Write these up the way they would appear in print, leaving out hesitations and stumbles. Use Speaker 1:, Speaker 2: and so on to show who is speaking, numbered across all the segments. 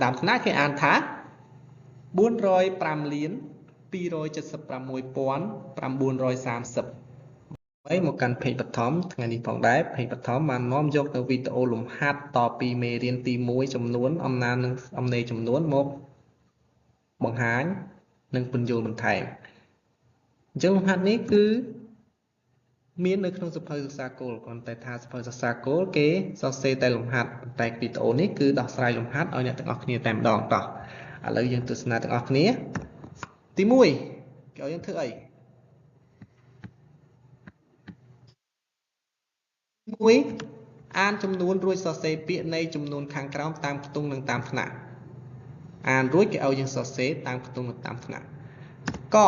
Speaker 1: តាមថ្នាក់គេអានថា405លាន 276,930ហើយមកកាន់ភេកបឋមថ្ងៃនេះផងដែរភេកបឋមបាននាំយកនៅវីដេអូលំហាត់តពីមេរៀនទី1ចំនួនអំណាននិងអំណេរចំនួនមកបង្ហាញនិងពន្យល់បន្ថែមអញ្ចឹងលំហាត់នេះគឺមាននៅក្នុងសភៅសិក្សាគោលគ្រាន់តែថាសភៅសិក្សាគោលគេសរសេរតែលំហាត់ប៉ុន្តែវីដេអូនេះគឺដោះស្រាយលំហាត់ឲ្យអ្នកទាំងអស់គ្នាតែម្ដងតោះឥឡូវយើងទស្សនាទាំងអស់គ្នាទី1គេឲ្យយើងធ្វើអី1អានចំនួនរួចសរសេរពាក្យនៃចំនួនខាងក្រោមតាមខ្ទង់និងតាមថ្នាក់អានរួចគេឲ្យយើងសរសេរតាមខ្ទង់និងតាមថ្នាក់ក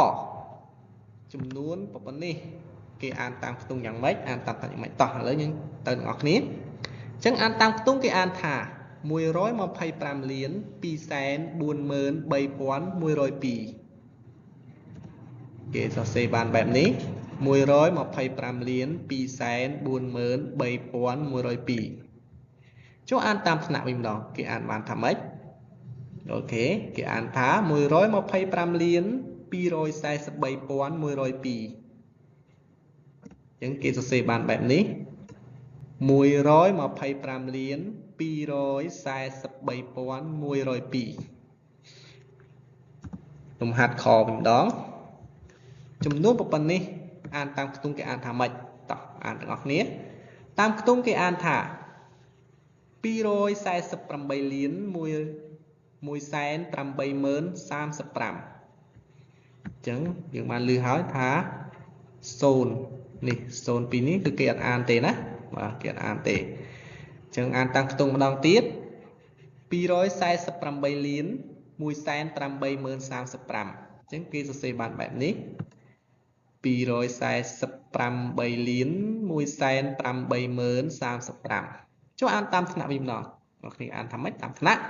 Speaker 1: ចំនួនប៉ុណ្នេះគេអានតាមខ្ទង់យ៉ាងម៉េចអានតាមថ្នាក់យ៉ាងម៉េចតោះឥឡូវយើងទៅទាំងអស់គ្នាអញ្ចឹងអានតាមខ្ទង់គេអានថា125លាន 243,102គេសរសេរបានបែបនេះ125លាន 243,102ចូលអានតាមថ្នាក់វិញម្ដងគេអានបានថាម៉េចអូខេគេអានថា125លាន 243,102អញ្ចឹងគេសរសេរបានបែបនេះ125លាន 243,102លំហាត់ខវិញម្ដងចំនួនប៉ុណ្នេះអានតាមខ្ទង់គេអានថាម៉េចតោះអានទាំងអស់គ្នាតាមខ្ទង់គេអានថា248លាន 180,035អញ្ចឹងយើងបានឮហើយថា0នេះ0ពីនេះគឺគេអត់អានទេណាបាទគេអត់អានទេអញ្ចឹងអានតាមខ្ទង់ម្ដងទៀត248លាន 180,035អញ្ចឹងគេសរសេរបានបែបនេះ248លាន 180,035ចូលអានតាមថ្នាក់វិញម្ដងអ្នកគ្នាអានថាម៉េចតាមថ្នាក់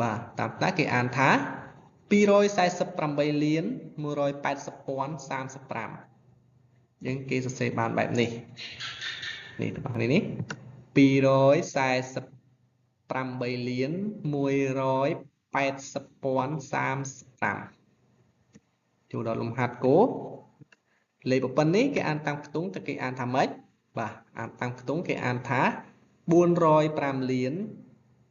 Speaker 1: បាទតាមថ្នាក់គេអានថា248លាន 180,035យើងគេសរសេរបានបែបនេះនេះទាំងអស់គ្នានេះ248លាន 180,035ចូលដល់លំហាត់គោលេខប៉ុណ្នេះគេអានតាមខ្ទង់តែគេអានថាម៉េចបាទអានតាមខ្ទង់គេអានថា405លាន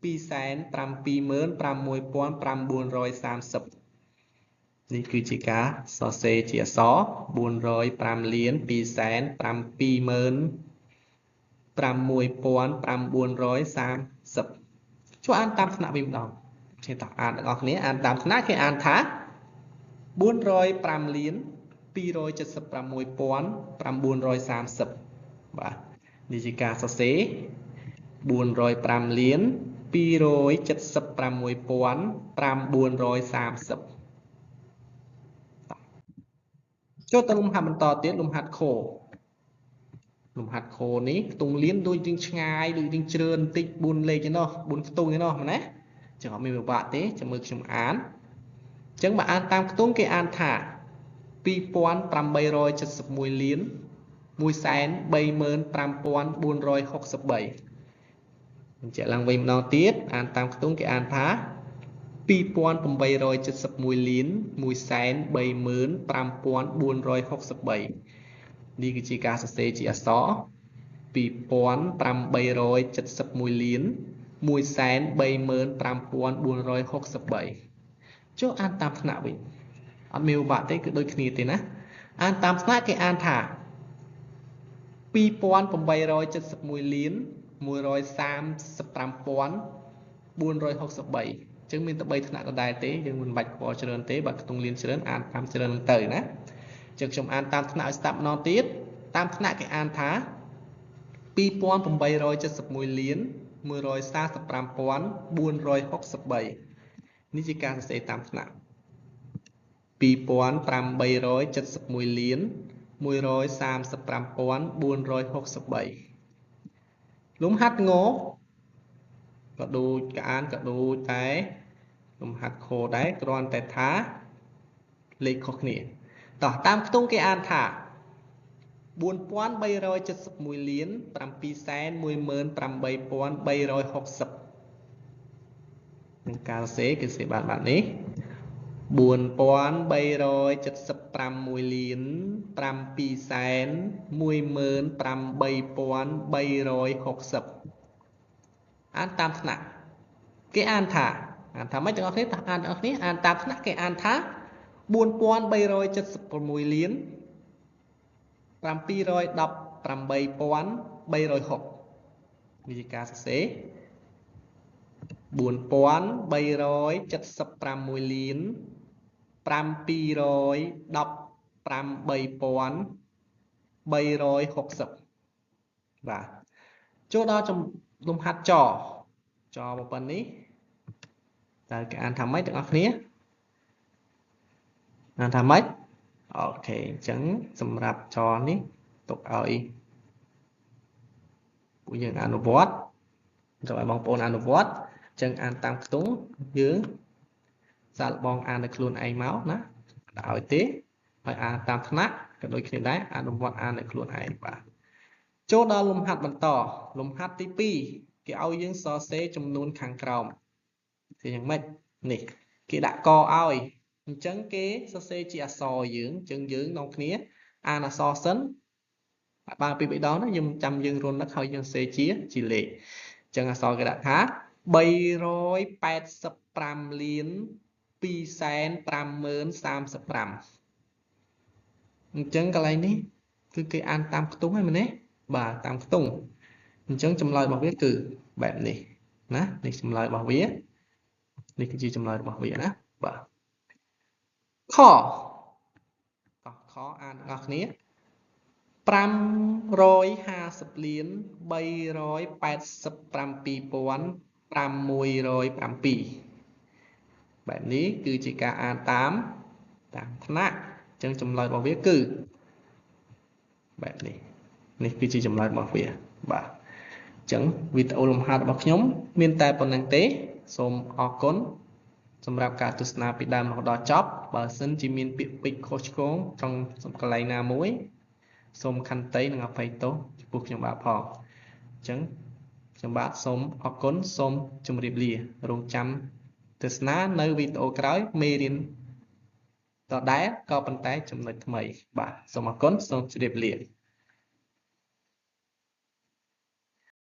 Speaker 1: 276,930នេះគឺជាការសរសេរជាអក្សរ405លាន 276,930ជួយអានតាមថ្នាក់វិញម្ដងគេតោះអានទាំងអស់គ្នាអានតាមថ្នាក់គេអានថា405លាន 276,930បាទនេះជាការសរសេរ405លាន 276,930ចូលទៅលំហាត់បន្តទៀតលំហាត់ខលំហាត់ខនេះខ្ទង់លានដូចជាងឆ្ងាយដូចជាងជ្រឿនបន្តិច4លេខឯណោះ4ខ្ទង់ឯណោះមែនណាចឹងអត់មានពិបាកទេចាំមើលខ្ញុំអានអញ្ចឹងបើអានតាមខ្ទង់គេអានថា 2871លាន 135,463បញ្ជាក់ឡើងវិញម្ដងទៀតអានតាមខ្ទង់គេអានថា 2871លាន 135,463នេះគឺជាការសរសេរជាអក្សរ 2871លាន 135,463ចូលអានតាមថ្នាក់វិញអត់មានពិបាកទេគឺដូចគ្នាទេណាអានតាមថ្នាក់គេអានថា 2871លាន 135,463អញ្ចឹងមានតែ3ថ្នាក់ដដែលទេយើងមិនបាច់ខ្វល់ច្រើនទេបើខ្ទង់លានច្រើនអានតាមច្រើននឹងទៅណាអញ្ចឹងខ្ញុំអានតាមថ្នាក់ឲ្យស្ដាប់ម្ដងទៀតតាមថ្នាក់គេអានថា 2871លាន 135,463នេះជាការសរសេរតាមថ្នាក់ 2871លាន 135,463លំហាត់ងក៏ដូចក៏អានក៏ដូចតែលំហាត់ខដែរគ្រាន់តែថាលេខខុសគ្នាតោះតាមខ្ទង់គេអានថា 4371លាន 718,360 នឹងការសរសេរគេសរសេរបានបែបនេះ4376លាន7សែន18360អានតាមថ្នាក់គេអានថាម៉េចទាំងអស់គ្នាអានទាំងអស់គ្នាអានតាមថ្នាក់គេអានថា4376លាន718360នេះជាការសរសេរ4376លាន718360បាទចូលដល់លំហាត់ចចមកប៉ុណ្នេះតើគេអានថាម៉េចទាំងអស់គ្នាអានថាម៉េចអូខេអញ្ចឹងសម្រាប់ចនេះទុកឲ្យពួកយើងអនុវត្តទុកឲ្យបងប្អូនអនុវត្តអញ្ចឹងអានតាមខ្ទង់យើងសាកល្បងអាននៅខ្លួនឯងមកណាអត់ឲ្យទេហើយអានតាមថ្នាក់ក៏ដូចគ្នាដែរអនុវត្តអាននៅខ្លួនឯងបាទចូលដល់លំហាត់បន្តលំហាត់ទី2គេឲ្យយើងសរសេរចំនួនខាងក្រោមគឺយ៉ាងម៉េចនេះគេដាក់កឲ្យអញ្ចឹងគេសរសេរជាអក្សរយើងអញ្ចឹងយើងនាំគ្នាអានអក្សរសិនបានពី3ដងណាយើងចាំយើងរនឹកហើយយើងសរសេរជាលេខអញ្ចឹងអក្សរគេដាក់ថា385លាន250,035អញ្ចឹងកន្លែងនេះគឺគេអានតាមខ្ទង់ហ្នឹងមែនទេបាទតាមខ្ទង់អញ្ចឹងចម្លើយរបស់វាគឺបែបនេះណានេះចម្លើយរបស់វានេះគឺជាចម្លើយរបស់វាណាបាទខតោះខអានទាំងអស់គ្នា550លាន387,607បែបនេះគឺជាការអានតាមថ្នាក់អញ្ចឹងចម្លើយរបស់វាគឺបែបនេះនេះគឺជាចម្លើយរបស់វាបាទអញ្ចឹងវីដេអូលំហាត់របស់ខ្ញុំមានតែប៉ុណ្្នឹងទេសូមអរគុណសម្រាប់ការទស្សនាពីដើមរហូតដល់ចប់បើសិនជាមានពាក្យពេចន៍ខុសឆ្គងត្រង់កន្លែងណាមួយសូមខន្តីនិងអភ័យទោសចំពោះខ្ញុំបាទផងអញ្ចឹងខ្ញុំបាទសូមអរគុណសូមជម្រាបលារងចាំទស្សនានៅវីដេអូក្រោយមេរៀនដដែលក៏ប៉ុន្តែចំណុចថ្មីបាទសូមអរគុណសូមជម្រាបលា